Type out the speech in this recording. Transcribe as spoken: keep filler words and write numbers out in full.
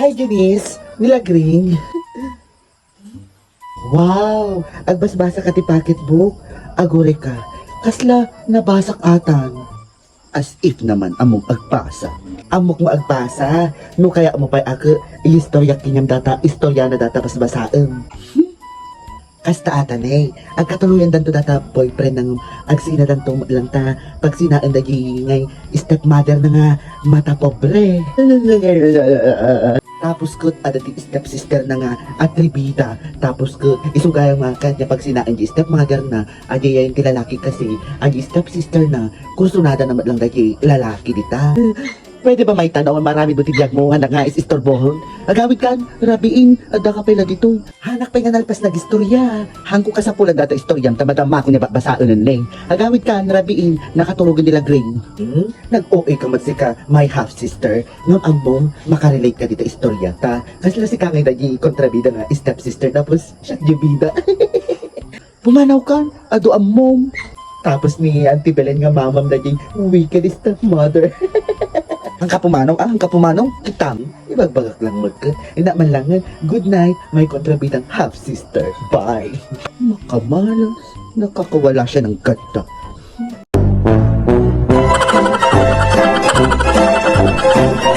Hi, Janice. Milagring. Wow! Agbasbasa ka ti pocketbook? Agurayka. Kasla nabasak atan? As if naman, ammom agbasa. Ammok nga agbasa. No kayatmo pay a ket, iistoryak kenka data, istorya na data basbasaem. Kasta ata ne, agkatuloyandanto data boyfriend na nga agsinadanto met lang ta pagsinaen dagiti ngay stepmother na nga mata pobre. Tapos ket adda ti stepsister na nga atribida. Tapos ket isu gayam nga kayatna pagsinaen ti stepmother na, adiayen ti lalaki kasi, adi stepsister na, kursunada na met lang dagiti lalaki dita. Pwede ba mayta no awan maaramid mo ti biagmo nga nangais istorbohon? Agawidkan, rabiin, adda ka pay la ditoy. Hanak pay nga nalpas nga agistorya. Hanko kasapulan data istoryam ta madamako nga babasaen ne. Agawidkan, rabiin, nakaturogen ni Lagring. Hmm? Nag-O A ka met sika, my half sister. Ngem ammom, makarelate ka dita istorya. Ta, kasla sika ngay dagiti kontrabida nga stepsister tapos siak ti bida. Pumanawkan, adu ammom. Tapos ni Auntie Belen nga mamam dagiti wicked stepmother. Ang kapumanaw, ah, ang kapumanaw, kitam, ibagbagak lang met ket. Ina man lang nga, "Good night, my kontrabidang half sister. Bye." Makamalas, nakakawala siya ng ganda.